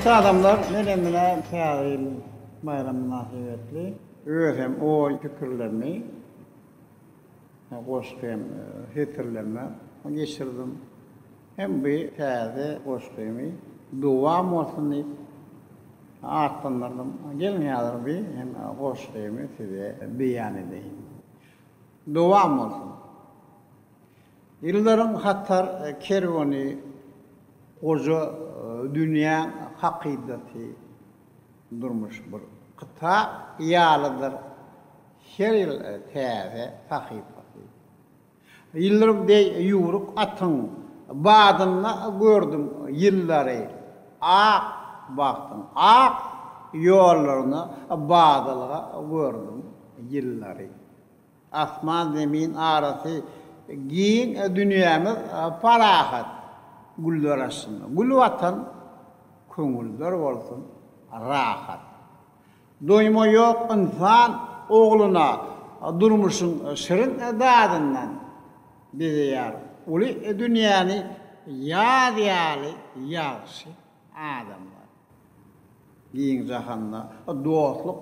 Hormatly adamlar, men hem mine Täze ýyl baýramy mynasybetli öz hem oý-pikirlerimi goşgy hem setirlerime geçirdim. Hem bu täze goşgymy Dowam bolsun diýip atlandyrdym. Geliň häzir bu hem goşgymy size beýan edeýin. Dowam bolsun. Ýyllaryň hatar kerweni goja dünýäň hakydasy durmuş bir kitap ýalydyr her ýyl täze sahypasy. Ýyldyrym deý ýüwrük atyň badynda gördüm ýyllary ak bagtyň ak ýollarynda badalga gördüm ýyllary. Asman-zemin arasy giň dünýämiz parahat güller astynda gül watan köňüller bolsun rahat. Doýma ýok ynsan ogluna durmuşyň şirin dadyndan bezeýär uly dünýäni ýaz ýaly ýagşy adamlar. Giň jahanda dostluk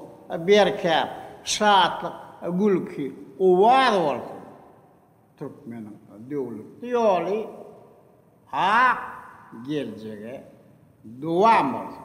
berkäp, şatlyk, gülki, owaz bolsun! Türkmeniň döwletli ýoly ak geljege dowam bolsun!